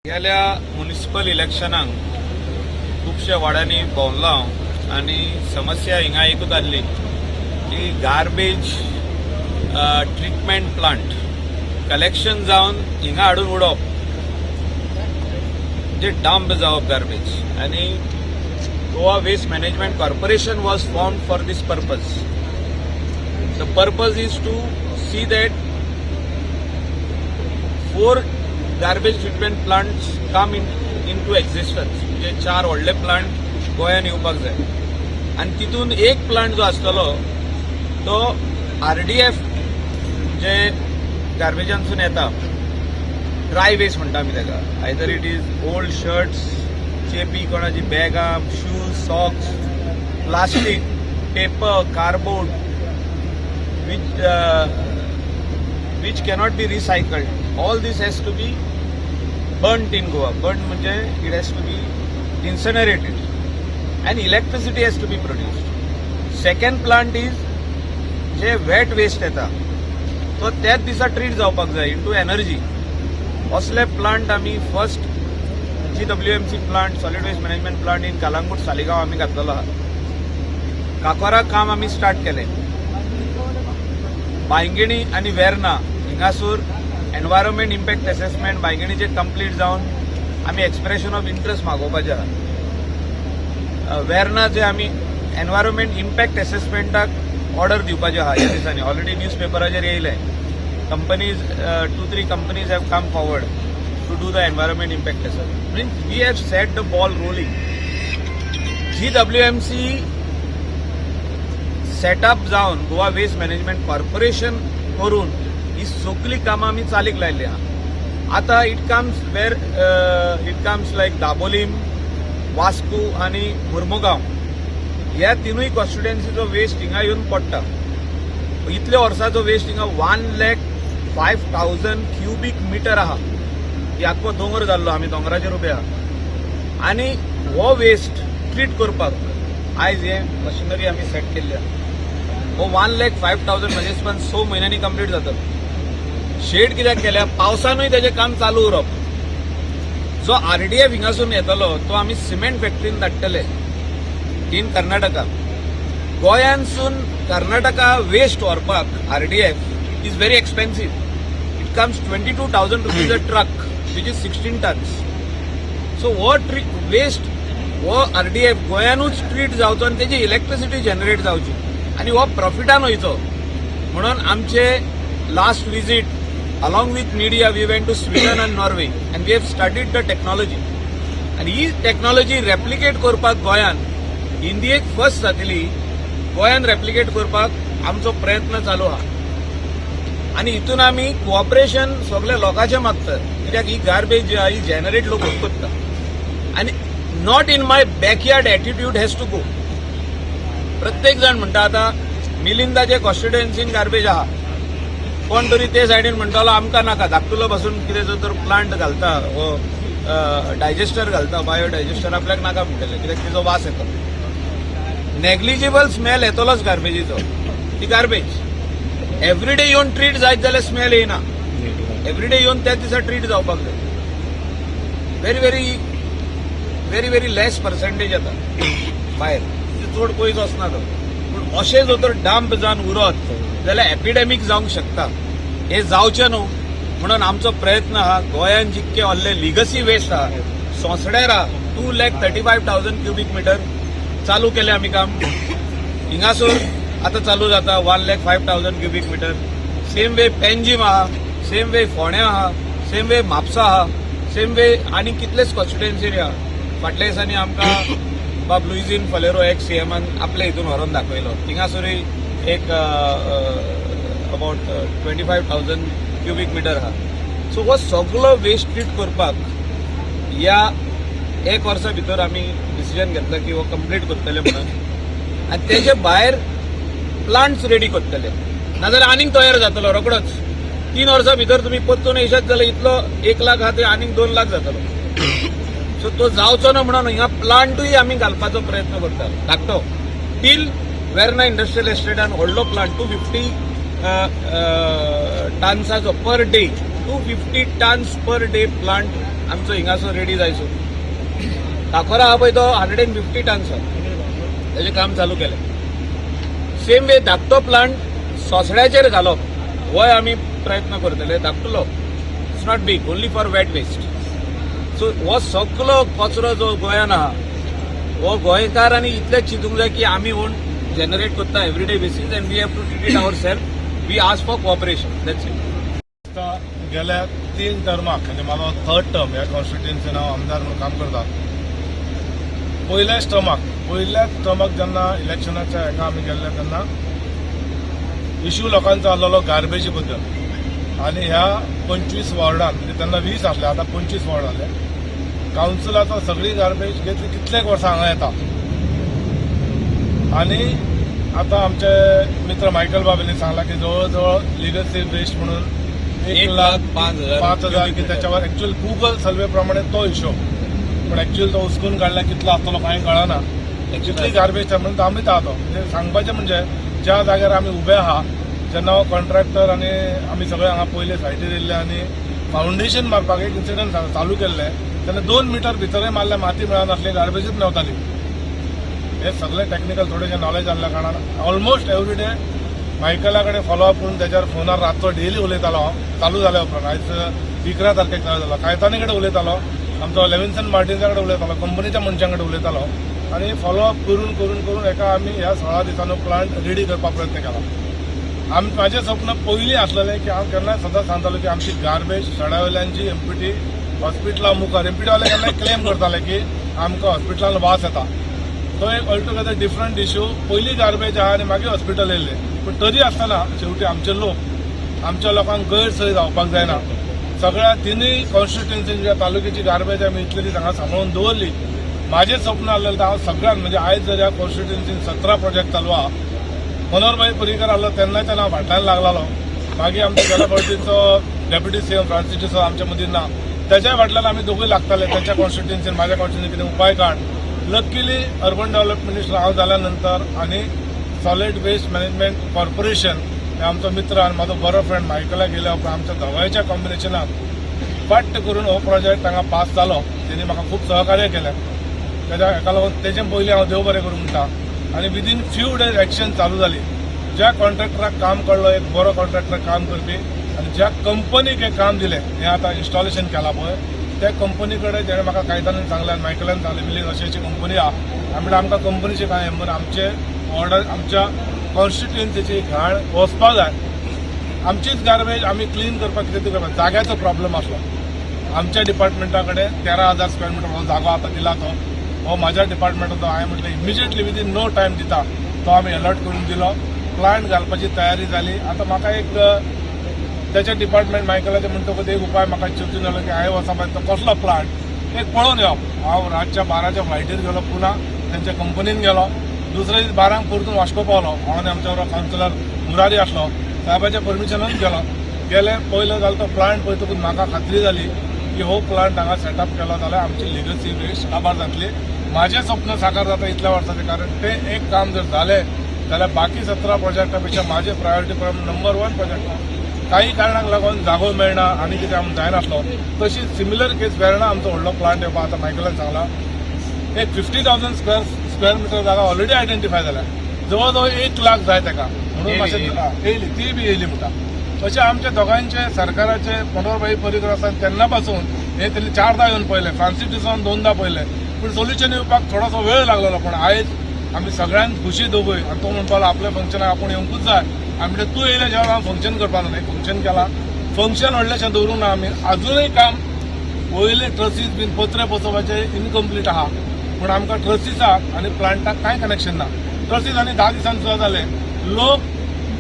गेल्या म्युनिसिपल इलेक्शनाक खुबश्या वाड्यांनी भोंवलो हांव आनी समस्या हिंगा एकूच आहली की गार्बेज ट्रिटमेंट प्लांट कलेक्शन जावन हिंगा हाडून उडोवप, म्हणजे डंप जावप गार्बेज. आनी Goa Waste Management Corporation was formed for this purpose. The purpose is to see that four garbage treatment plants come into existence, म्हणजे चार व्हडले प्लांट गोंयांत येवपाक जाय आनी तितून एक प्लांट जो आसतलो तो आरडीएफ जे गार्बेजांतसून येता, ड्राय वेस्ट म्हणटा आमी ताका, either it is old shirts, चेपी, कोणाची बॅगां, shoes, socks, plastic, paper, cardboard which cannot be recycled. All this has to be burnt in Goa. Burnt म्हणजे it has to be incinerated and electricity has to be produced. Second plant is J wet waste येता तो त्याच दिसा treat जावपाक जाय into energy. असले plant आमी first GWMC plant, solid waste management plant in Calangute, Saligao आमी घातलेलो आहा. काकोरा काम आमी स्टार्ट केलें. बांयगिणी आनी वेर्ना हिंगासूर एनवायरमेंट इम्पॅक्ट असेसमेंट बांयगिणीचे कंप्लीट जावन आमी एक्सप्रेशन ऑफ इंट्रस्ट मागोवपाचें आहा. वेर्नाचे आमी एनवायरमेंट इम्पॅक्ट असेसमेंटाक ऑर्डर दिवपाचे आहा ह्या दिसांनी. ऑलरेडी न्यूज पेपराचेर येयलें. Companies, two three companies have come forward to do the environment impact assessment, means we have set the ball rolling. GWMC setup जावन गोवा वेस्ट मॅनेजमेंट कॉर्पोरेशन करून ही सगळी कामां आमी चालीक लायल्ली आहा. आतां it comes like Dabolim, Vasco आनी मुर्मुगांव ह्या तिनूय कॉन्स्टिट्युएन्सीचो वेस्ट हिंगा येवन पडटा. इतल्या वर्साचो वेस्ट हिंगा 1,05,000 cubic meter आहा. ही आख्खो दोंगर जाल्लो, आमी दोंगराचेर उबे आहा आनी हो वेस्ट ट्रीट करपाक आयज हे मशिनरी आमी सेट केल्ली आहा. हो 1,05,000 म्हणजे पण 6 म्हयन्यांनी कंप्लीट जातलो. शेड कित्याक केल्या? पावसानूय तेजें काम चालू उरप. जो आरडीएफ हिंगासून येतलो तो आमी सिमेंट फॅक्टरीन धाडटले इन कर्नाटका. गोंयांसून कर्नाटका वेस्ट व्हरपाक RDF is very expensive. It comes ₹22,000 a truck, which is 16 tons. So हो वेस्ट, हो आरडीएफ गोंयानूच ट्रीट जावचो आनी तेजी इलेक्ट्रिसिटी जनरेट जावची आनी हो प्रॉफिटान वयचो म्हणून आमचे last visit along with media, we went to Sweden and Norway and we have studied the technology. आनी ही टॅक्नॉलॉजी रेप्लिकेट करपाक गोंयान इंडियेक फर्स्ट जातली. गोंयान रेप्लिकेट करपाक आमचो प्रयत्न चालू आहा आनी हितून आमी कोऑपरेशन सगल्या लोकांचें मागतात, कित्याक ही गार्बेज जी आहा ही जनरेट लोक करता आनी not in my backyard attitude has to go. प्रत्येक जाण म्हणटा, आतां मिलिंदाचे कॉन्स्टिट्युएन्सीन गार्बेज आहा, कोण तरी ते सायडीन म्हणटलो आमकां नाका, धाकटुलो पासून कितें जर प्लांट घालता वो डायजेस्टर घालता, बायो डायजेस्टर, आपल्याक नाका म्हणटले, कित्याक तिजो वास येता. नेग्लिजिबल स्मेल येतलोच गार्बेजीचो. ती गार्बेज एवरीडे येवन ट्रीट जायत जाल्यार स्मेल येना. एवरीडे येवन त्याच दिसा ट्रीट जावपाक जाय. Very very very very less percentage येता भायर, चड पयस वचना तो. पूण अशें जर तर डंप जावन उरत जाल्यार एपिडेमीक जावंक शकता. हे जावचें न्हू म्हणून आमचो प्रयत्न आहा. गोंयान जितके व्हडले लिगसी वेस्ट आहा, सोंसड्यार आहा 2,35,000 cubic meter, चालू केलें आमी काम. हिंगासूर आतां चालू जाता 1,05,000 cubic meter. Same way Panjim आहा, सेम वे फोंड्या आहा, सेम वे म्हापसा आहा, सेम वे आनी कितलेच कॉन्स्टिट्युएन्सी आहा. फाटल्या दिसांनी आमकां बाब लुईझीन फलेरो एक्स सीएमान आपल्या हितून व्हरोन दाखयलो. थिंगासरूय एक about 25,000 cubic meter आहा. सो हो सगलो वेस्ट ट्रीट करपाक ह्या एक वर्सा भितर आमी डिसिजन घेतला की हो कंप्लीट करतले म्हणून आनी तेजे भायर प्लांट्स रेडी करतले, नाजाल्यार आनीक तयार जातलो रोकडोच. 3 वर्सां भितर तुमी परतून येयशात जाल्यार इतलो 1 लाख आहा ते आनीक 2 लाख जातलो. सो तो जावचो ना म्हणून हिंगा प्लांटूय आमी घालपाचो प्रयत्न करता धाकटो. टील वेर्ना इंडस्ट्रियल एस्टेटान व्हडलो plant 250 टन्साचो per day, 250 tons per day plant. आमचो हिंगासर रेडी जायसो टाकोरा आहा पळय तो 150 टन्स तेजें काम चालू केलें. सेम वे धाकटो प्लांट सोसड्याचेर घालप होय आमी प्रयत्न करतले. धाकटुलो, it's not big, only for wet waste. So हो सगलो कचरो जो गोंयान आहा हो गोंयकारांनी इतलें चिंतूंक जाय की आमी ओन जनरेट करता everyday basis and we have to treat it our self. We ask for cooperation, that's it. आता गेल्या तीन टर्माक, म्हणजे म्हाजो थर्ड टर्म ह्या कॉन्स्टिट्युएन्सीन हांव आमदार म्हणून काम करता. पयल्याच टर्माक जेन्ना इलेक्शनाच्या हेका आमी गेल्ले तेन्ना इश्यू लोकांचो आसलेलो गार्बेजी बद्दल. आनी ह्या 25 वॉर्डान, म्हणजे तेन्ना 20 आसले, आतां 25 वॉर्ड जाले, कावन्सिलाचो सगळी गार्बेज घेतली. कितलेक वर्सां हांगा येता. आनी आतां आमचे मित्र मायकल बाबांनी सांगला की जवळ जवळ लिगसी वेस्ट म्हणून 1,05,000. 1,05,000 की त्याच्यावर ऍक्च्युअल गुगल सर्वे प्रमाणे तो हिशोब, पण ऍक्च्युअल तो उचकून काढला कितलो आसतलो कांय कळना. जितली गार्बेज म्हणून आमी तो म्हणजे सांगपाचें म्हणजे ज्या जाग्यार आमी उबे आहा, जेन्ना हो कॉन्ट्रॅक्टर आनी आमी सगळे हांगा पयले सायटीर येयल्ले आनी फावंडेशन मारपाक एक इन्सिडंट चालू केल्ले तेन्ना 2 मिटर भितरय मारल्या, माती मेळनासली, गार्बेजूच मेवताली. हे सगळे टॅक्निकल थोडेशें नॉलेज आसल्या कारणान ऑलमोस्ट एवरी डे मायकला कडेन फॉलोअप करून त्याच्यावर फोनार रातचो डेली उलयतालो हांव. चालू जाल्या उपरांत आयज 11 तारखेक चालू जाला. कायतानी कडेन उलयतालो, आमचो लेविन्सन मार्टिन्सा कडेन उलयतालो, कंपनीच्या मनशां कडेन उलयतालो आनी फॉलोअप करून करून करून एका आमी ह्या 16 दिसांनी प्लांट रेडी करपाक प्रयत्न केला. आम म्हाजें स्वप्न पयलीं आसलेलें की हांव केन्नाय सदांच सांगतालो की आमची गार्बेज सड्या वयल्यान जी एमपीटी हॉस्पिटला मुखार, एमपीटी वाले केन्नाय क्लेम करताले की आमकां हॉस्पिटलान वास येता. तो एक ऑलटुगेदर डिफरंट इश्यू. पयलीं गार्बेज आहा आनी मागीर हॉस्पिटल येयल्लें. पूण तरी आसतना शेवटी आमचे लोक, आमच्या लोकांक गैरसोय जावपाक जायना. सगळ्या तिनूय कॉन्स्टिट्युएन्सीच्या तालुक्याची गार्बेज आमी इतले दीस हांगा सांबाळून दवरली. म्हाजें स्वप्न आसलेलें हांव सगळ्यान, म्हणजे आयज जर ह्या कॉन्स्टिट्युएन्सीन 17 प्रोजेक्ट चालू आहा, मनोहरभाई पर्रीकर आसलो तेन्नाच्यान हांव फाटल्यान लागलालो. मागीर आमच्या गेल्या फावटीचो डेप्युटी सीएम फ्रांसीस डिसोजा आमच्या मदीं ना, त्याच्या फाटल्यान आमी दोगूय लागताले, त्याच्या कॉन्स्टिट्युएन्सीन माझ्या कॉन्स्टिट्युएन्सीन कितें उपाय काड. लकीली अर्बन डेव्हलपमेंट मिनिस्टर हांव जाल्या नंतर आनी सॉलिड वेस्ट मॅनेजमेंट कॉर्पोरेशन हे आमचो मित्र आनी म्हाजो बरो फ्रेंड मायकला गेल्या उपरांत आमच्या दोगांयच्या कॉम्बिनेशनान फाट करून हो प्रोजेक्ट हांगा पास जालो. तेणी म्हाका खूब सहकार्य केलें. तेज्या हेका लागून तेजे पयलीं हांव देव बरें करूं म्हणटा. आनी विदीन फ्यू डेज एक्शन चालू जाली. ज्या कॉन्ट्रॅक्टराक काम कळ्ळो, एक बरो कॉन्ट्रॅक्टर काम करपी, आनी ज्या कंपनीक हें काम दिलें, हें आतां इन्स्टॉलेशन केलां पळय, त्या कंपनी कडेन जेणे म्हाका कायतानान सांगलें आनी मायकलान सांगलें, मिलीन अशी अशी कंपनी आहा. आमी म्हणलें आमकां कंपनीचें कांय हें, आमचे ऑर्डर, आमच्या कॉन्स्टिट्युएन्सीची घाण वचपाक जाय. आमचीच गार्बेज आमी क्लीन करपाक कितें तरी करपाक जाग्याचो प्रॉब्लम आसलो. आमच्या डिपार्टमेंटा कडेन 13,000 स्क्वेअर मिटर हो जागो आतां दिला, तो हो म्हाज्या डिपार्टमेंटाचो. हांवें म्हटलें इमिजिएटली विदीन नो टायम दिता. तो आमी अलर्ट करून दिलो. प्लांट घालपाची तयारी जाली. आतां म्हाका एक त्याच्या डिपार्टमेंट मायकलाचें म्हणटकूच एक उपाय म्हाका चिंतून जालो की हांवें वचपा तो कसलो प्लांट एक पळोवन येवप. हांव रातच्या 12च्या फ्लायटीर गेलो, पुना तेंच्या कंपनीन गेलो. दुसरे दीस 12ंक परतून वास्को पावलो. हांव आनी आमच्या बरोबर कावन्सिलर मुरारी आसलो. साहेबाच्या परमिशनान गेलो. गेले पयलो जालो तो प्लांट पळयतकूच म्हाका खात्री जाली की हो प्लांट हांगा सेटअप केलो जाल्यार आमची लिगसी वेस्ट काबार जातली. म्हाजें स्वप्न साकार जाता इतल्या वर्साचें, कारण तें एक काम जर जालें जाल्यार बाकी 17 प्रोजेक्टा पेक्षा म्हाजे प्रायोरिटी प्रमाण नंबर वन प्रोजेक्ट. काही कारणाक लागून जागो मेळना आनी कितें आमकां जायनासलो. तशी सिमिलर केस वेर्णा आमचो व्हडलो प्लांट येवपा. आतां मायकलान सांगला, एक 50,000 square meter जागा ऑलरेडी आयडेंटिफाय जाल्या. जवळ जवळ 1 लाख जाय ताका म्हणून मातशें येयली, ती बी येयली म्हणटा. अशें आमच्या दोगांयचे सरकाराचे, मनोहरभाई पर्रीकर आसा तेन्ना पासून हे तेणी चारदां येवन पळयलें, फ्रांसीस डिसोजान दोनदां पळयलें, पूण सोल्युशन येवपाक थोडोसो वेळ लागलेलो. पूण आयज आमी सगळ्यांक खुशी दोगूय. आनी तो म्हणपाक लागलो आपल्या फंक्शनाक आपूण येवंकूच जाय. आमी म्हणलें तूं येयले जेवण हांव फंक्शन करपाक ना. फंक्शन केलां, फंक्शन व्हडलेशें दवरूंक ना. आमी अजुनूय काम वयले ट्रसीस बीन पत्रे बसोवपाचे इनकम्प्लीट आहा, पूण आमकां ट्रसीसाक आनी प्लांटाक कांय कनेक्शन ना. ट्रसीस आनी 10 दिसांनी सुद्दां जाले. लोक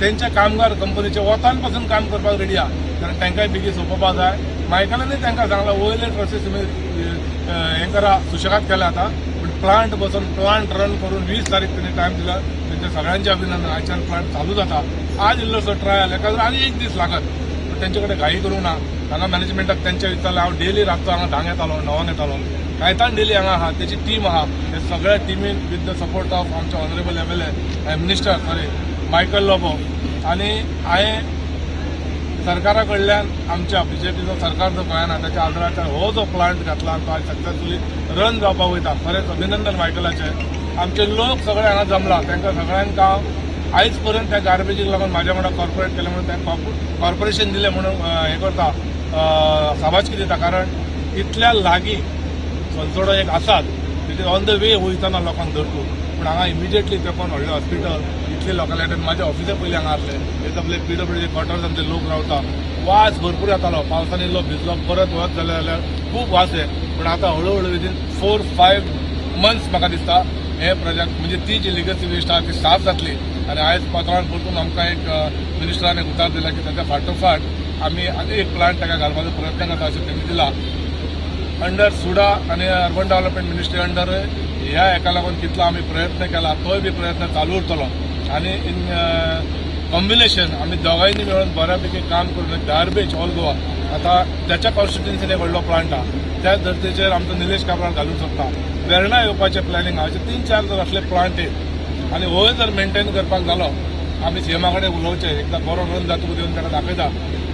तेंचे कामगार कंपनीचे वतान पासून काम करपाक रेडी आहा, कारण तांकांय बेगीन सोंपोवपाक जाय. मायकलांनी तांकां सांगलां वयले ट्रसीस तुमी हें करा, सुशेगाद केले आतां, पूण प्लांट बसोवन प्लांट रन करून 20 तारीख तेणी टायम दिला. तेंचे सगळ्यांचे अभिनंदन. आयच्यान प्लांट चालू जाता. आज इल्लोसो ट्रायल, हेका आनी एक दीस लागत, पूण तेंचे कडेन घाई करूंक ना. हांगा मॅनेजमेंटाक तेंच्या विचारलें. हांव डेली रातचो हांगा 10क येतालो, 9क येतालो. कायतान डेली हांगा आहा, तेची टीम आहा. हे सगळ्या टिमीन विथ the support of आमचे honourable MLA, minister, sorry, Michael Lobo. आनी हांवें सरकारा कडल्यान आमच्या बीजेपीचो सरकार जो गोंयान आहा ताच्या आदाराचेर हो जो प्लांट घातला आनी तो आयज सक्सेसफुली रन जावपाक वयता. खरेंच अभिनंदन मायकलाचें. आमचे लोक सगळे हांगा जमला, तांकां सगळ्यांक हांव आयज पर्यंत त्या गार्बेजीक लागून म्हाज्या वांगडा कॉर्पोरेट केलें म्हणून तांकां कॉर्पोरेशन दिलें म्हणून हें करता, शाबासकी दिता. कारण इतल्या लागीं सनसोडो एक आसात, it is on the way वयतना लोकांक धरतूं, पूण हांगा इमिजिएटली तेंकोन व्हडलें हॉस्पिटल इतले लोकांक. म्हाज्या ऑफिसा पयलीं हांगा आसलें, हे आपले पीडब्ल्यूडी क्वॉर्टर्स आमचे लोक रावता. वास भरपूर येतालो, पावसान इल्लो भिजलो, परत वत जालें जाल्यार खूब वास हे. पूण आतां हळूहळू विदीन 4-5 मंथ्स म्हाका दिसता हे प्रोजेक्ट म्हणजे ती जी लिगसी वेस्ट आहा ती साफ जातली. आनी आयज पत्रान परतून आमकां एक मिनिस्टरान एक उतार दिला की ताच्या फाटोफाट आमी आनी एक प्लांट ताका घालपाचो प्रयत्न करता अशें तेणी दिला. अंडर सुडा आनी अर्बन डेव्हलपमेंट मिनिस्ट्री अंडर ह्या हेका लागून कितलो आमी प्रयत्न केला तोय बी प्रयत्न चालू उरतलो. आनी इन कॉम्बिनेशन आमी दोगांयनी मेळून बऱ्यापैकी काम करून गार्बेज ऑल गोवा, आतां त्याच्या कॉन्स्टिट्युन्सीन एक व्हडलो प्लांट आहा, त्याच धर्तेचेर आमचो निलेश काब्राल घालूंक शकता. वेर्णा येवपाचें प्लॅनिंग आहा. अशे तीन चार जर असले प्लांट येत आनी होय जर मेंटेन करपाक जालो, आमी सीएमा कडेन उलोवचें, एकदां बरो रन जातकूच येवन ताका दाखयता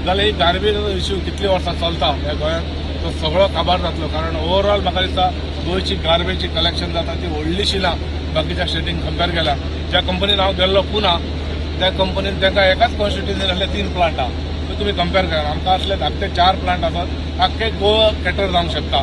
जाल्यार ही गार्बेजाचो इश्यू कितलीं वर्सां चलता ह्या गोंयांत तो सगळो काबार जातलो. कारण ओवरऑल म्हाका दिसता गोंयची गार्बेजची कलेक्शन जाता ती व्हडलीशी ना बाकीच्या स्टेटींक कंपेर केल्यार. ज्या कंपनीन हांव गेल्लो पुना, त्या कंपनीन तांकां एकाच कॉन्स्टिट्युन्सीन असले तीन प्लांट आहा. सो तुमी कंपेर करा, आमकां असले धाकटे चार प्लांट आसात, आख्खे गोवा कॅटर जावंक शकता.